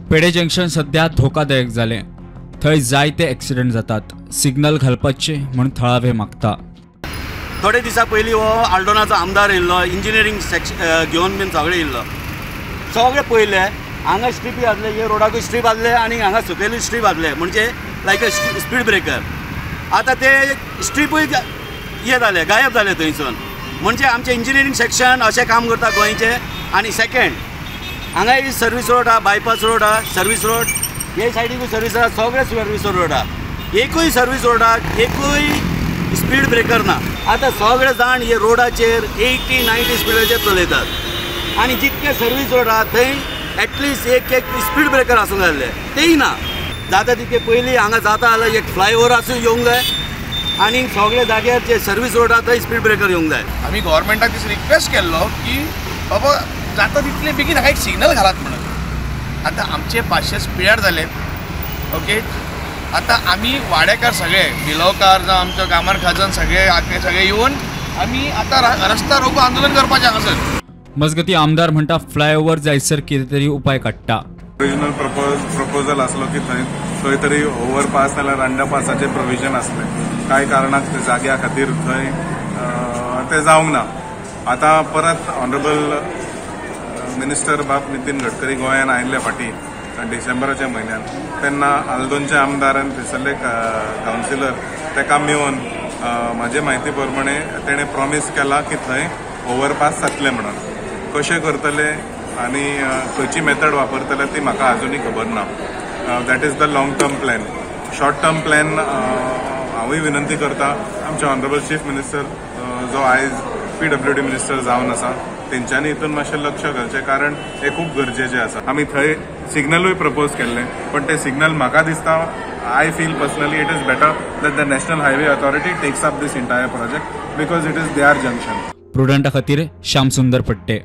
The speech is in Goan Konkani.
पेडे जंक्शन सध्या धोकादायक जालें. थंय जायते एक्सिडंट जातात. सिग्नल घालपाचे म्हूण थळावे मागता. थोडे दिसा पयलीं हो आल्डोनाचो आमदार येयल्लो, इंजिनियरींग सेक्शन घेवन बीन सगळें येयल्लो, सगळें पयलें. हांगा स्ट्रीप आसले, हे रोडाकूय स्ट्रीप आसले आनी हांगा सकयलूय स्ट्रीप आसले, म्हणजे लायक अ स्पीड ब्रेकर. आतां ते स्ट्रीपूय हे जाले, गायब जाले थंयसून. म्हणजे आमचें इंजिनियरींग सेक्शन अशें काम करता गोंयचें. आनी सेकेंड, हांगा ही सर्वीस रोड आहा, बायपास रोड आहा, सर्वीस रोड हे सायडीकूय सर्वीस आहा, सगळे सर्वीस रोड आहा. एकूय सर्वीस रोडाक एकूय स्पीड ब्रेकर ना. आतां सगळे जाण हे रोडाचेर 80-90 स्पिडाचेर चलयतात आनी जितके सर्वीस रोड आहा थंय एटलिस्ट एक एक स्पीड ब्रेकर आसूंक जाय आसले, तेय ना. जाता तितके पयलीं हांगा जाता जाल्यार एक फ्लायओवर आसूं येवंक जाय आनी सगळे जाग्यार जे सर्वीस रोड आहा थंय स्पीड ब्रेकर येवंक जाय. आमी गव्हर्मेंटाक दीस रिक्वेस्ट केल्लो की बाबा जाता तितले बेगीन हांगा एक सिग्नल घालात म्हणून. आतां आमचे पांचशे स्पिडार जाले, ओके. आतां आमी वाडेकार सगळे, बिलोवकार जावं आमचो गामार खाजन सगळे आखे सगळे येवन आमी आतां रस्ता रोको आंदोलन करपाचें हांगासर. मजगती आमदार म्हणटा फ्लायओवर जायसर कितें तरी उपाय काडटा. ओरिजिनल प्रपोजल आसलो की थंय खंय तरी ओवरपास नाल्यार अंडरपासाचें प्रोविजन आसलें. कांय कारणाक जाग्या खातीर थंय तें जावंक ना. आतां परत ऑनरेबल मिनिस्टर बाब नितीन गडकरी गोंयान आयिल्ले फाटीं डिसेंबराच्या म्हयन्यान, तेन्ना आल्दोनचे आमदार आनी थंयसरले कावन्सिलर ताका मेळून म्हाजे म्हायती प्रमाणे तेणें प्रॉमीस केला की थंय ओवरपास जातलें म्हणून. कशें करतले आनी खंयची मेथड वापरतले ती म्हाका अजुनूय खबर ना. That is the long term plan. Short term plan हांवूय विनंती करता आमचे ऑनरेबल चीफ मिनिस्टर जो आयज PWD minister जावन आसा तेंच्यांनी हितून मातशें लक्ष घालचें, कारण हें खूब गरजेचें आसा. आमी थंय सिग्नलूय प्रपोज केल्लें, पण तें सिग्नल म्हाका दिसता, I feel personally it is better that the National Highway Authority takes up this entire project because it is their junction. प्रुडंटा खातीर श्याम सुंदर फट्टे.